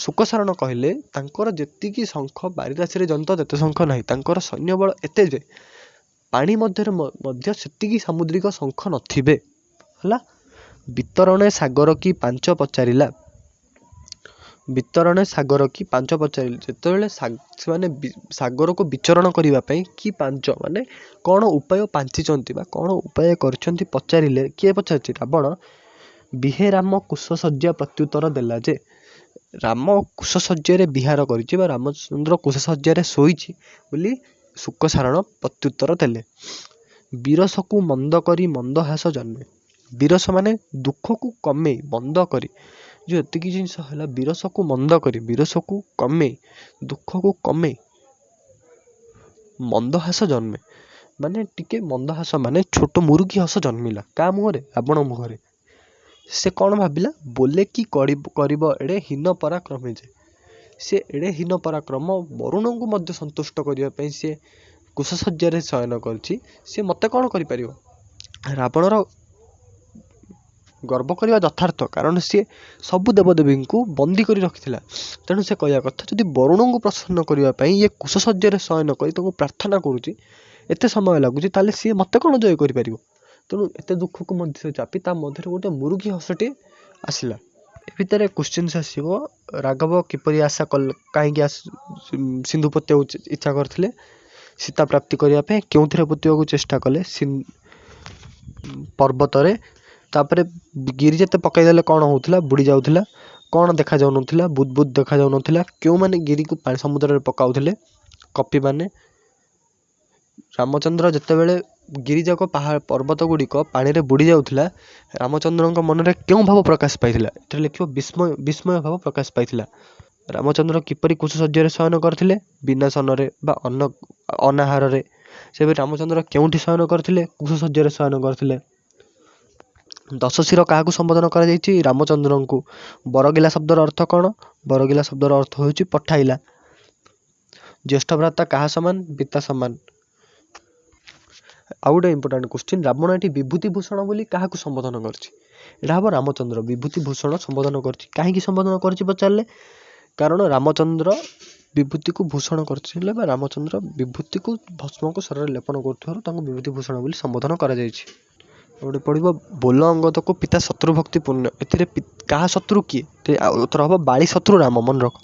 ଶୁକଶାରଣ କହିଲେ ତାଙ୍କର ଯେତିକି ଶଙ୍ଖ ବାରି ରାଶିରେ ଜନିତ ତେତେ ଶଙ୍ଖ ନାହିଁ। ତାଙ୍କର ସୈନ୍ୟ ବଳ ଏତେ ଯେ ପାଣି ମଧ୍ୟରେ ମଧ୍ୟ ସେତିକି ସାମୁଦ୍ରିକ ଶଙ୍ଖ ନଥିବେ। ହେଲା, ବିତରଣେ ସାଗର କି ପାଞ୍ଚ ପଚାରିଲା, ବିତରଣେ ସାଗର କି ପାଞ୍ଚ ପଚାରିଲେ, ଯେତେବେଳେ ସେମାନେ ସାଗରକୁ ବିଚରଣ କରିବା ପାଇଁ କି ପାଞ୍ଚ ମାନେ କ'ଣ ଉପାୟ ପାଞ୍ଚିଛନ୍ତି ବା କ'ଣ ଉପାୟ କରିଛନ୍ତି ପଚାରିଲେ। କିଏ ପଚାରିଛି? ରାବଣ। ବିହେ ରାମ କୁଶଶଯ୍ୟା ପ୍ରତ୍ୟୁତ୍ତର ଦେଲା ଯେ, ରାମ କୁଶଶଯ୍ୟାରେ ବିହାର କରିଛି ବା ରାମଚନ୍ଦ୍ର କୁଶଶଯ୍ୟାରେ ଶୋଇଛି ବୋଲି ଶୁକଶାରଣ ପ୍ରତ୍ୟୁତ୍ତର ଦେଲେ। ବିରସକୁ ମନ୍ଦ କରି ମନ୍ଦହାସ ଜନ୍ମେ, ବିରସ ମାନେ ଦୁଃଖକୁ କମେଇ ମନ୍ଦ କରି, ଯେଉଁ ଏତିକି ଜିନିଷ ହେଲା, ବିରସକୁ ମନ୍ଦ କରି, ବିରସକୁ କମେଇ, ଦୁଃଖକୁ କମେଇ ମନ୍ଦହାସ ଜନ୍ମେ, ମାନେ ଟିକେ ମନ୍ଦହାସ ମାନେ ଛୋଟ ମୁରୁକି ହସ ଜନ୍ମିଲା। କାହା ମୁହଁରେ? ରାବଣ ମୁହଁରେ। ସେ କ'ଣ ଭାବିଲା? ବୋଲେ କି କରିବ ଏଡ଼େ ହୀନ ପରାକ୍ରମେ ଯେ, ସେ ଏଡ଼େ ହୀନ ପରାକ୍ରମ, ବରୁଣଙ୍କୁ ମଧ୍ୟ ସନ୍ତୁଷ୍ଟ କରିବା ପାଇଁ ସେ କୁଶଶଯ୍ୟାରେ ଶୟନ କରିଛି, ସେ ମୋତେ କ'ଣ କରିପାରିବ? ରାବଣର ଗର୍ବ କରିବା ଯଥାର୍ଥ, କାରଣ ସିଏ ସବୁ ଦେବଦେବୀଙ୍କୁ ବନ୍ଦୀ କରି ରଖିଥିଲା। ତେଣୁ ସେ କହିବା କଥା, ଯଦି ବରୁଣଙ୍କୁ ପ୍ରସନ୍ନ କରିବା ପାଇଁ ଇଏ କୁଶଶଯ୍ୟାରେ ଶୟନ କରି ତାଙ୍କୁ ପ୍ରାର୍ଥନା କରୁଛି, ଏତେ ସମୟ ଲାଗୁଛି, ତାହେଲେ ସିଏ ମୋତେ କ'ଣ ଜୟ କରିପାରିବ? ତେଣୁ ଏତେ ଦୁଃଖକୁ ମଧ୍ୟ ଚାପି ତା ମଧ୍ୟରେ ଗୋଟେ ମୁରୁକି ହସଟିଏ ଆସିଲା। ଏ ଭିତରେ କୋଶ୍ଚିନ୍ସ ଆସିବ, ରାଘବ କିପରି ଆଶା କଲେ, କାହିଁକି ସିନ୍ଧୁ ପୋତିବାକୁ ଇଚ୍ଛା କରିଥିଲେ? ସୀତା ପ୍ରାପ୍ତି କରିବା ପାଇଁ। କେଉଁଥିରେ ପୋତିବାକୁ ଚେଷ୍ଟା କଲେ? ପର୍ବତରେ। ତାପରେ ଗିରି ଯେତେ ପକାଇଦେଲେ କ'ଣ ହେଉଥିଲା? ବୁଡ଼ି ଯାଉଥିଲା। କ'ଣ ଦେଖାଯାଉନଥିଲା? ବୁଦବୁଦ ଦେଖାଯାଉନଥିଲା। କେଉଁମାନେ ଗିରିକୁ ପାଣି ସମୁଦ୍ରରେ ପକାଉଥିଲେ? କପିମାନେ। ରାମଚନ୍ଦ୍ର ଯେତେବେଳେ ଗିରିଯାକ ପାହାଡ଼ ପର୍ବତ ଗୁଡ଼ିକ ପାଣିରେ ବୁଡ଼ି ଯାଉଥିଲା, ରାମଚନ୍ଦ୍ରଙ୍କ ମନରେ କେଉଁ ଭାବ ପ୍ରକାଶ ପାଇଥିଲା? ଏଥିରେ ଲେଖିବ ବିସ୍ମୟ, ବିସ୍ମୟ ଭାବ ପ୍ରକାଶ ପାଇଥିଲା। ରାମଚନ୍ଦ୍ର କିପରି କୁଶଶଯ୍ୟାରେ ଶୟନ କରିଥିଲେ? ବିନାଶନରେ ବା ଅନ୍ନ ଅନାହାରରେ। ସେବେ ରାମଚନ୍ଦ୍ର କେଉଁଠି ଶୟନ କରିଥିଲେ? କୁଶଶଯ୍ୟାରେ ଶୟନ କରିଥିଲେ। ଦଶଶିର କାହାକୁ ସମ୍ବୋଧନ କରାଯାଇଛି? ରାମଚନ୍ଦ୍ରଙ୍କୁ। ବରଗିଲା ଶବ୍ଦର ଅର୍ଥ କ'ଣ? ବରଗିଲା ଶବ୍ଦର ଅର୍ଥ ହେଉଛି ପଠାଇଲା। ଜ୍ୟେଷ୍ଠ ଭ୍ରାତା କାହା ସମାନ? ପିତା ସମାନ। ଆଉ ଗୋଟେ ଇମ୍ପୋର୍ଟାଣ୍ଟ କୋଶ୍ଚିନ୍, ରାବଣ ଏଠି ବିଭୂତି ଭୂଷଣ ବୋଲି କାହାକୁ ସମ୍ବୋଧନ କରିଛି? ଏଇଟା ହେବ ରାମଚନ୍ଦ୍ର। ବିଭୂତି ଭୂଷଣ ସମ୍ବୋଧନ କରିଛି। କାହିଁକି ସମ୍ବୋଧନ କରିଛି ପଚାରିଲେ, କାରଣ ରାମଚନ୍ଦ୍ର ବିଭୂତିକୁ ଭୂଷଣ କରିଥିଲେ ବା ରାମଚନ୍ଦ୍ର ବିଭୂତିକୁ ଭସ୍ମକୁ ଶରୀରରେ ଲେପନ କରୁଥିବାରୁ ତାଙ୍କୁ ବିଭୂତି ଭୂଷଣ ବୋଲି ସମ୍ବୋଧନ କରାଯାଇଛି। ଗୋଟେ ପଡ଼ିବ, ବୋଲ ଅଙ୍ଗଦକୁ ପିତା ଶତ୍ରୁ ଭକ୍ତି ପୂର୍ଣ୍ଣ। ଏଥିରେ କାହା ଶତ୍ରୁ କିଏ? ଉତ୍ତର ହେବ ବାଳି ଶତ୍ରୁ ରାମ। ମନେ ରଖ,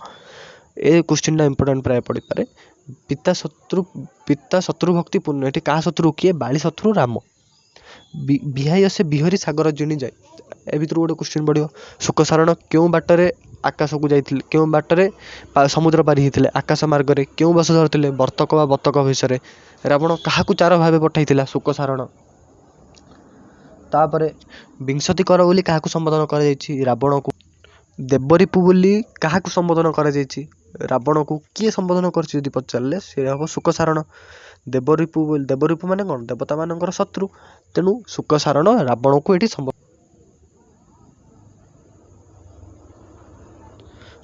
ଏ କୋଶ୍ଚିନ୍ଟା ଇମ୍ପୋର୍ଟାଣ୍ଟ ପ୍ରାୟ ପଡ଼ିପାରେ। ପିତା ଶତ୍ରୁ, ପିତା ଶତ୍ରୁ ଭକ୍ତି ପୂର୍ଣ୍ଣ, ଏଠି କାହା ଶତ୍ରୁ କିଏ? ବାଳି ଶତ୍ରୁ ରାମ। ବିହାଇ ସେ ବିହରି ସାଗର ଜିଣି ଯାଏ। ଏ ଭିତରୁ ଗୋଟେ କୋଶ୍ଚିନ୍ ପଡ଼ିବ। ଶୁକସାରଣ କେଉଁ ବାଟରେ ଆକାଶକୁ ଯାଇଥିଲେ? କେଉଁ ବାଟରେ ସମୁଦ୍ର ପାରି ହେଇଥିଲେ? ଆକାଶ ମାର୍ଗରେ। କେଉଁ ବେଶ ଧରିଥିଲେ? ବର୍ତ୍ତକ ବା ବତକ ବେଶରେ। ରାବଣ କାହାକୁ ଚାର ଭାବେ ପଠାଇଥିଲା? ଶୁକସାରଣ। ତାପରେ ବିଂଶତି କର ବୋଲି କାହାକୁ ସମ୍ବୋଧନ କରାଯାଇଛି? ରାବଣକୁ। ଦେବରିପୁ ବୋଲି କାହାକୁ ସମ୍ବୋଧନ କରାଯାଇଛି? ରାବଣକୁ। କିଏ ସମ୍ବୋଧନ କରିଛି ଯଦି ପଚାରିଲେ, ସେ ହେବ ଶୁକସାରଣ। ଦେବରିପୁ, ଦେବରିପୁ ମାନେ କ'ଣ? ଦେବତାମାନଙ୍କର ଶତ୍ରୁ। ତେଣୁ ଶୁକସାରଣ ରାବଣକୁ ଏଠି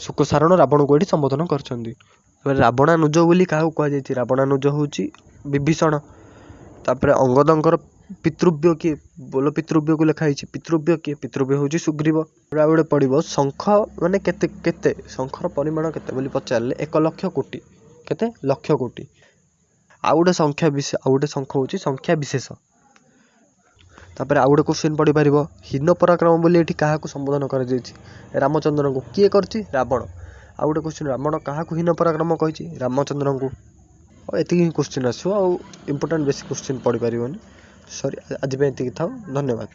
ଶୁକସାରଣ ରାବଣକୁ ଏଠି ସମ୍ବୋଧନ କରିଛନ୍ତି। ରାବଣାନୁଜ ବୋଲି କାହାକୁ କୁହାଯାଇଛି? ରାବଣାନୁଜ ହେଉଛି ବିଭୀଷଣ। ତାପରେ ଅଙ୍ଗଦଙ୍କର ପିତୃବ୍ୟ କିଏ? ବୋଲ ପିତୃବ୍ୟକୁ ଲେଖା ହେଇଛି। ପିତୃବ୍ୟ କିଏ? ପିତୃବ୍ୟ ହେଉଛି ସୁଗ୍ରୀବ। ଆଉ ଗୋଟେ ପଡ଼ିବ, ଶଙ୍ଖ ମାନେ କେତେ କେତେ, ଶଙ୍ଖର ପରିମାଣ କେତେ ବୋଲି ପଚାରିଲେ 1 ଲକ୍ଷ କୋଟି। କେତେ ଲକ୍ଷ କୋଟି। ଆଉ ଗୋଟେ ସଂଖ୍ୟା ବିଶେଷ, ଆଉ ଗୋଟେ ଶଙ୍ଖ ହେଉଛି ସଂଖ୍ୟା ବିଶେଷ। ତାପରେ ଆଉ ଗୋଟେ କୋଶ୍ଚିନ୍ ପଡ଼ିପାରିବ, ହୀନ ପରାକ୍ରମ ବୋଲି ଏଠି କାହାକୁ ସମ୍ବୋଧନ କରାଯାଇଛି? ରାମଚନ୍ଦ୍ରଙ୍କୁ। କିଏ କରିଛି? ରାବଣ। ଆଉ ଗୋଟେ କୋଶ୍ଚିନ୍, ରାବଣ କାହାକୁ ହୀନ ପରାକ୍ରମ କହିଛି? ରାମଚନ୍ଦ୍ରଙ୍କୁ। ଆଉ ଏତିକି ହିଁ କୋଶ୍ଚିନ୍ ଆସିବ, ଆଉ ଇମ୍ପୋର୍ଟାଣ୍ଟ ବେଶୀ କୋଶ୍ଚିନ୍ ପଡ଼ିପାରିବନି। ସରି, ଆଜି ପାଇଁ ଏତିକି ଥାଉ। ଧନ୍ୟବାଦ।